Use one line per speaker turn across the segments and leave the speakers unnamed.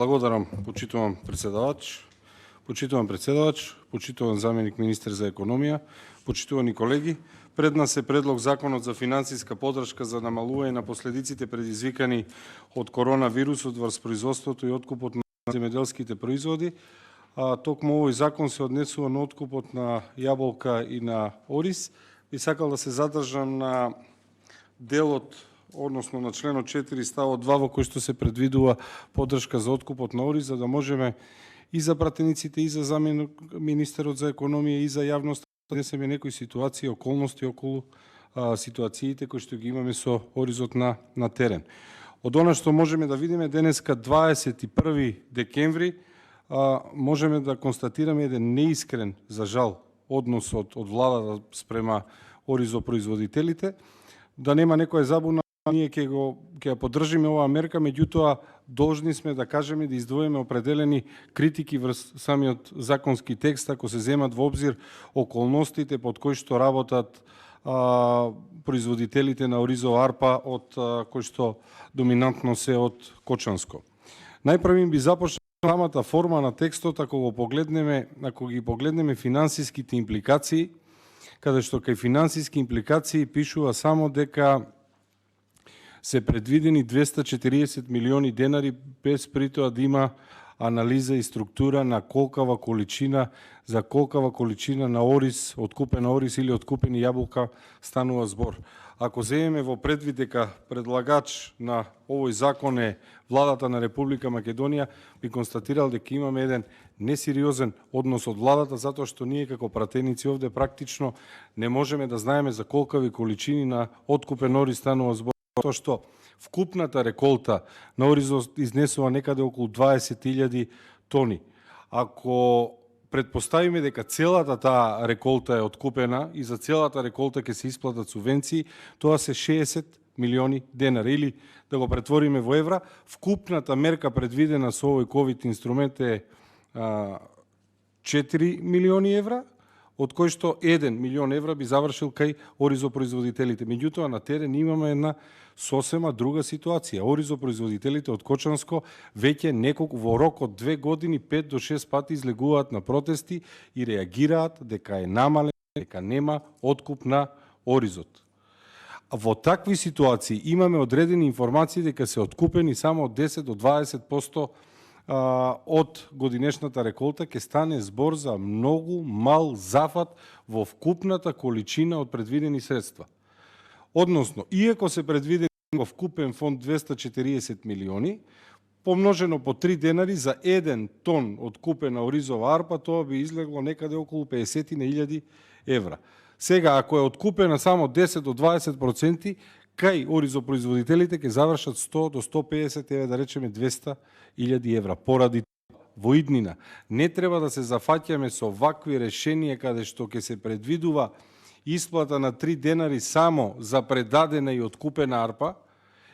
Благодарам, почитувам председавач, почитуван заменик министер за економија, почитувани колеги. Пред нас е предлог Законот за финансиска поддршка за намалување на последиците предизвикани од коронавирусот врз производството и откупот на земјоделските производи. Токму овој закон се однесува на откупот на јаболка и на ориз. Би сакал да се задржам на делот, односно на членот 4 ставот 2 во кој што се предвидува поддршка за откупот на ориз, за да можеме и за пратениците, и за заменик министерот за економија, и за јавноста да внесеме некои ситуации, околности околу ситуациите кои што ги имаме со оризот на терен. Од она што можеме да видиме денеска 21 декември, можеме да констатираме еден неискрен, за жал, однос од владата спрема оризопроизводителите. Да нема некоја забуна, ние ќе ја поддржиме оваа мерка, меѓутоа должни сме да кажеме да издвоиме определени критики врз самиот законски текст, ако се земат во обзир околностите под кои што работат производителите на оризова арпа од кои што доминантно се од Кочанско. Најпрво би започнал самата форма на текстот, ако ги погледнеме финансиските импликации, каде што кај финансиски импликации пишува само дека се предвидени 240 милиони денари, без притоа да има анализа и структура на за колкава количина на ориз, откупена ориз или откупени јаболка станува збор. Ако земеме во предвид дека предлагач на овој закон е владата на Република Македонија, би констатирал дека имаме еден несериозен однос од владата, затоа што ние како пратеници овде практично не можеме да знаеме за колкави количини на откупен ориз станува збор, затоа што вкупната реколта на оризот изнесува некаде околу 20.000 тони. Ако предпоставиме дека целата таа реколта е откупена и за целата реколта ќе се исплатат субвенции, тоа се 60 милиони денари. Или да го претвориме во евра, вкупната мерка предвидена со овој ковид инструмент е 4 милиони евра, од кој што 1 милион евра би завршил кај оризопроизводителите. Меѓутоа на терен имаме една сосема друга ситуација. Оризопроизводителите од Кочанско веќе во рок од 2 години 5 до 6 пати излегуваат на протести и реагираат дека е намален, дека нема откуп на оризот. Во такви ситуации имаме одредени информации дека се откупени само од 10 до 20% од годинешната реколта, ќе стане збор за многу мал зафат во вкупната количина од предвидени средства. Односно, иако се предвидени во вкупен фонд 240 милиони, помножено по 3 денари за 1 тон откупена оризова арпа, тоа би излегло некаде околу 50.000 евра. Сега, ако е откупена само 10 до 20%, кај оризопроизводителите ќе завршат 100 до 150, еве да речеме 200.000 евра. Поради во иднина не треба да се зафаќаме со вакви решенија каде што ќе се предвидува исплата на 3 денари само за предадена и откупена арпа,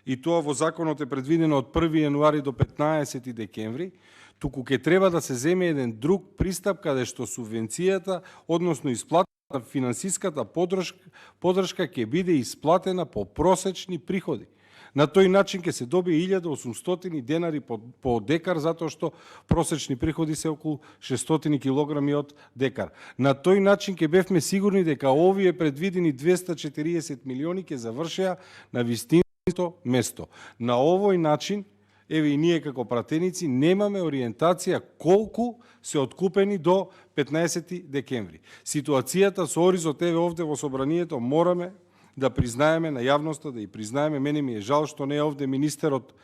и тоа во законот е предвидено од 1 јануари до 15 декември, туку ќе треба да се земе еден друг пристап каде што субвенцијата, односно исплата на финансиската поддршка ќе биде исплатена по просечни приходи. На тој начин ќе се добие 1800 денари по декар, затоа што просечни приходи се околу 600 килограми од декар. На тој начин ќе бевме сигурни дека овие предвидени 240 милиони ќе завршеа на вистинското место. На овој начин, еве и ние како пратеници немаме ориентација колку се откупени до 15 декември. Ситуацијата со оризот, еве овде во собранието, мораме да признаеме на јавноста, да и признаеме. Мене ми е жал што не е овде министерот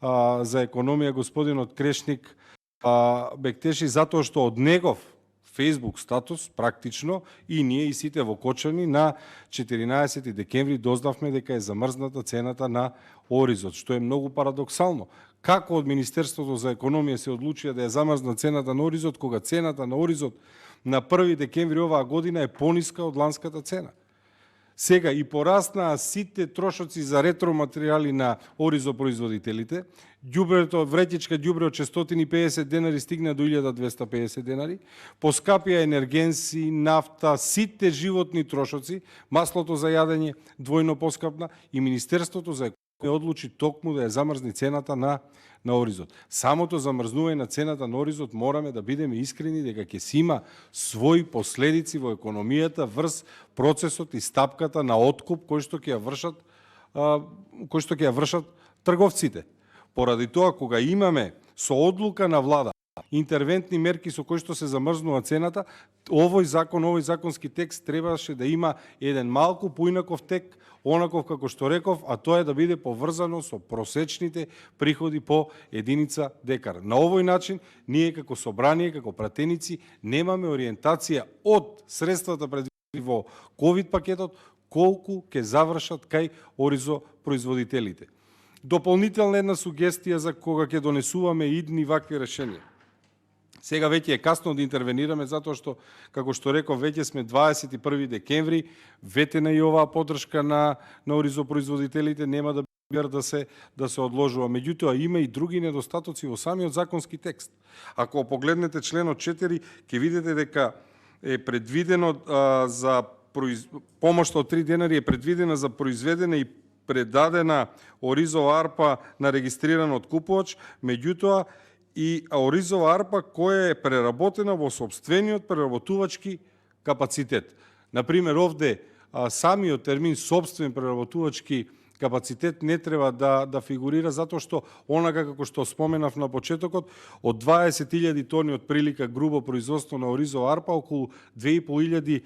за економија, господинот Крешник Бектеши, затоа што од негов Facebook статус, практично, и ние и сите во Кочани на 14 декември дознавме дека е замрзната цената на оризот, што е многу парадоксално. Како од Министерството за економија се одлучија да ја замрзна цената на оризот, кога цената на оризот на 1 декември оваа година е пониска од ланската цена? Сега и пораснаа сите трошоци за ретроматеријали на оризопроизводителите. Ѓубрето, вретичка ѓубре од 650 денари стигна до 1250 денари. Поскапија енергенси, нафта, сите животни трошоци, маслото за јадење двојно поскапна, и Министерството за кој одлучи токму да ја замрзни цената на оризот. Самото замрзнување на цената на оризот мораме да бидеме искрени дека ќе си има своји последици во економијата врз процесот и стапката на откуп кој што ќе ја вршат трговците. Поради тоа, кога имаме со одлука на влада интервентни мерки со кои што се замрзнува цената, овој законски текст требаше да има еден малку поинаков тек, онаков како што реков, а тоа е да биде поврзано со просечните приходи по единица декар. На овој начин, ние како собрание, како пратеници, немаме ориентација од средствата предвидени во ковид пакетот, колку ќе завршат кај оризопроизводителите. Дополнителна една сугестија за кога ќе донесуваме идни вакви решенија. Сега веќе е касно да интервенираме, затоа што, како што реков, веќе сме 21 декември, ветена и оваа поддршка на оризопроизводителите нема да се одложува. Меѓутоа, има и други недостатоци во самиот законски текст. Ако погледнете членот 4, ќе видите дека е предвидено за помошта од 3 денари е предвидена за произведена и предадена оризова арпа на регистриран откупувач, меѓутоа и оризова арпа која е преработена во сопствениот преработувачки капацитет. Например, овде самиот термин сопствен преработувачки капацитет не треба да фигурира, затоа што онака како што споменав на почетокот, од 20.000 тони од прилика грубо производство на оризова арпа, околу 2.500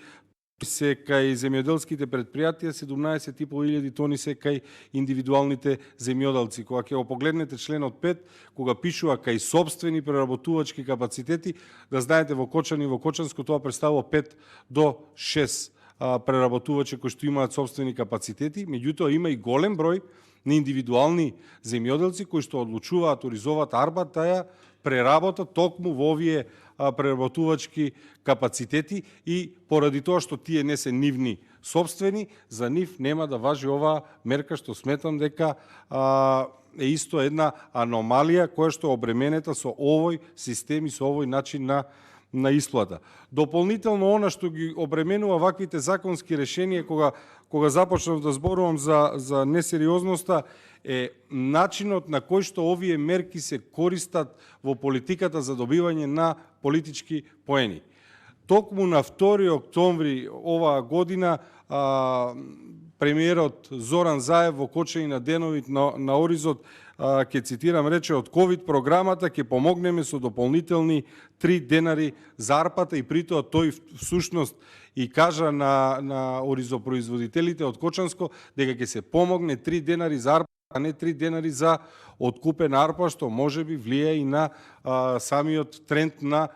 се кај земјоделските предпријатија, 17.500 тони се кај индивидуалните земјоделци. Кога ќе го погледнете членот 5, кога пишува кај сопствени преработувачки капацитети, да знаете во Кочан и во Кочанско тоа представува 5 до 6 преработувачи кои што имаат сопствени капацитети, меѓутоа има и голем број на индивидуални земјоделци кои што одлучуваат оризовата арпа да ја преработат токму во овие преработувачки капацитети и поради тоа што тие не се нивни сопствени, за нив нема да важи оваа мерка, што сметам дека е исто една аномалија која што обременета со овој систем и со овој начин на исплата. Дополнително, она што ги обременува ваквите законски решенија, кога започнав да зборувам за несериозноста, е начинот на кој што овие мерки се користат во политиката за добивање на политички поени. Токму на 2 октомври оваа година премиерот Зоран Заев во Кочани на деновит на Оризот, ќе цитирам, рече: од ковид програмата ќе помогнеме со дополнителни 3 денари за арпата, и притоа тој всушност и кажа на оризопроизводителите од Кочанско дека ќе се помогне 3 денари за арпа, а не 3 денари за откупена арпа, што можеби влијае и на самиот тренд на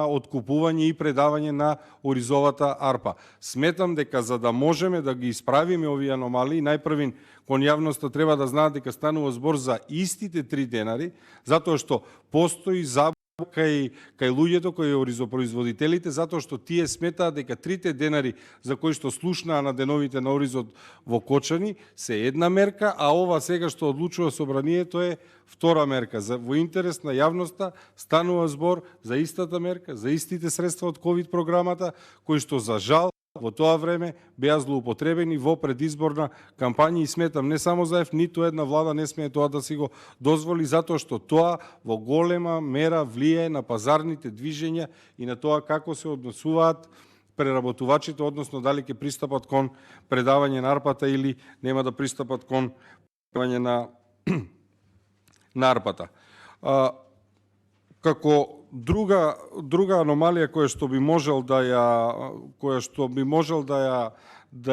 откупување и предавање на оризовата арпа. Сметам дека за да можеме да ги исправиме овие аномалии, најпрвин кон јавноста треба да знаат дека станува збор за истите 3 денари, затоа што постои забука кај луѓето, кај оризопроизводителите, затоа што тие сметаат дека 3 денари за кои што слушнаа на деновите на Оризот во Кочани се една мерка, а ова сега што одлучува собранието е втора мерка. Во интерес на јавноста станува збор за истата мерка, за истите средства од ковид програмата, кои што за жал во тоа време беа злоупотребени во предизборна кампања, и сметам не само Заев, ниту една влада не смее тоа да си го дозволи, затоа што тоа во голема мера влијае на пазарните движења и на тоа како се однесуваат преработувачите, односно дали ќе пристапат кон предавање на арпата или нема да пристапат кон предавање на арпата. Како друга аномалија која што би можел да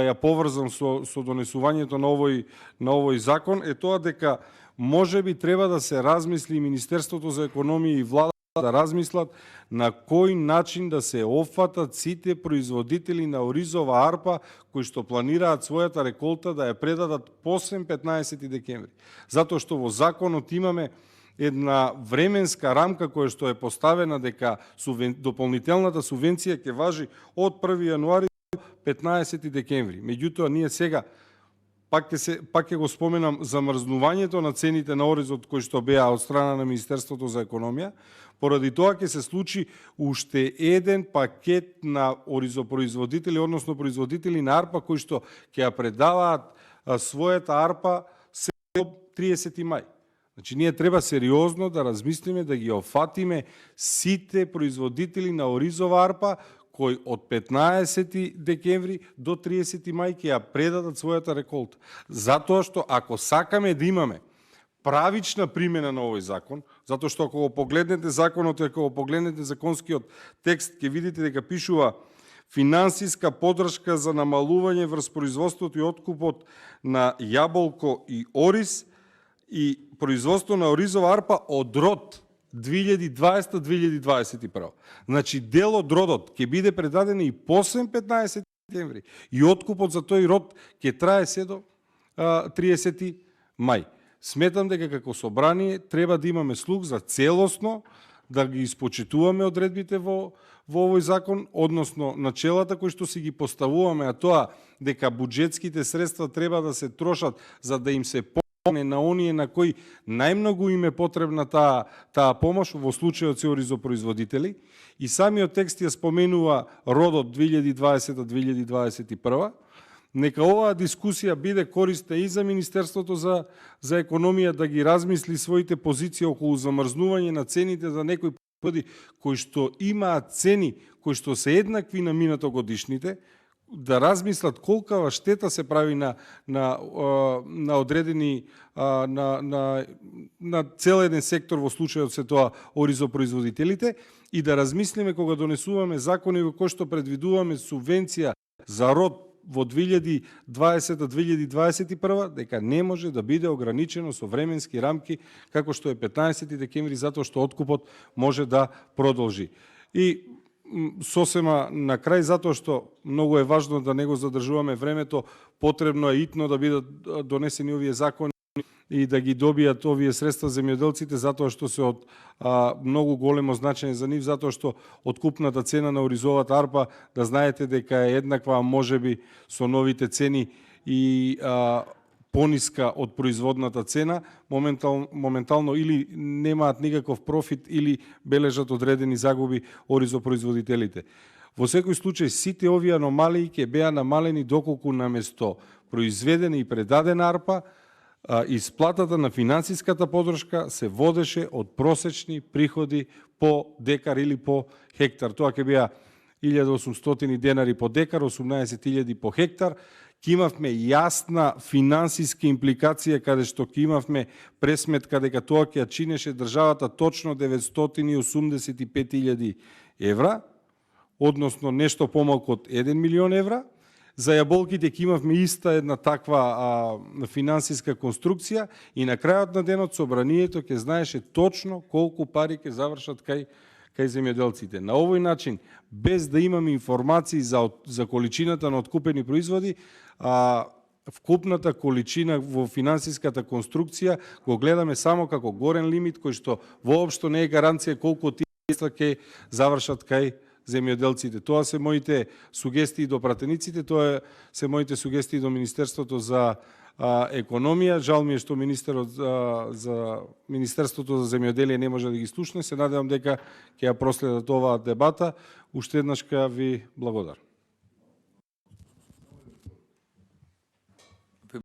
ја поврзам со донесувањето на овој закон е тоа дека можеби треба да се размисли Министерството за економија и влада да размислат на кој начин да се опфатат сите производители на оризова арпа кои што планираат својата реколта да ја предадат посем 15 декември. Затоа што во законот имаме една временска рамка која што е поставена дека дополнителната субвенција ќе важи од 1 јануари до 15 декември. Меѓутоа, ние сега пак ќе го споменам замрзнувањето на цените на оризот кои што беа од страна на Министерството за економија. Поради тоа ќе се случи уште еден пакет на оризопроизводители, односно производители на арпа кои што ќе ја предаваат својата арпа 30 мај. Значи, ние треба сериозно да размислиме, да ги офатиме сите производители на оризова арпа, кои од 15 декември до 30 мај ќе ја предадат својата реколта. Затоа што ако сакаме да имаме правична примена на овој закон, затоа што ако го погледнете законот и ако го погледнете законскиот текст, ќе видите дека пишува финансиска подршка за намалување врз производството и откупот на јаболко и ориз и производство на оризова арпа од род 2020-2021. Значи, дел од родот ќе биде предаден и после 15 декември и откупот за тој род ќе трае се до 30 мај. Сметам дека како собрание треба да имаме слух за целосно да ги испочитуваме одредбите во овој закон, односно начелата кои што си ги поставуваме, а тоа дека буџетските средства треба да се трошат за да им се помогне на оние на кои најмногу им е потребна таа помош, во случајот се оризопроизводители, и самиот текст ја споменува родот 2020-2021, нека оваа дискусија биде корисна и за Министерството за економија да ги размисли своите позиции околу замрзнување на цените за некои производи кои што имаат цени кои што се еднакви на минатогодишните, да размислат колкава штета се прави на одредени на цел еден сектор, во случајот се тоа оризопроизводителите, и да размислиме кога донесуваме закони во кои што предвидуваме субвенција за род во 2020-2021, дека не може да биде ограничено со временски рамки како што е 15 декември, затоа што откупот може да продолжи. И сосема на крај, затоа што многу е важно да не го задржуваме времето, потребно е итно да бидат донесени овие закони и да ги добијат овие средства земјоделците, затоа што се од многу големо значење за нив, затоа што откупната цена на оризовата арпа, да знаете дека е еднаква, можеби со новите цени и пониска од производната цена, моментално или немаат никаков профит или бележат одредени загуби оризопроизводителите. Во секој случај, сите овие аномалии ќе беа намалени доколку наместо произведена и предадена арпа, исплатата на финансиската подршка се водеше од просечни приходи по декар или по хектар. Тоа ќе беа 1800 денари по декар, 18.000 по хектар. Ќе имавме јасна финансиска импликација, каде што ќе имавме пресметка дека тоа ќе ја чинеше државата точно 985.000 евра, односно нешто помалку од 1 милион евра. За јаболките ќе имавме иста една таква финансиска конструкција и на крајот на денот собранието ќе знаеше точно колку пари ќе завршат кај земјоделците. На овој начин, без да имаме информации за количината на откупени производи, вкупната количина во финансиската конструкција го гледаме само како горен лимит, кој што воопшто не е гаранција колку тие средства ќе завршат кај земјоделците. Тоа се моите сугестии до пратениците, тоа се моите сугестии до Министерството за економија. Жал ми е што Министерството за земјоделие не може да ги слушне. Се надевам дека ќе ја проследат оваа дебата. Уште еднаш ви благодарам.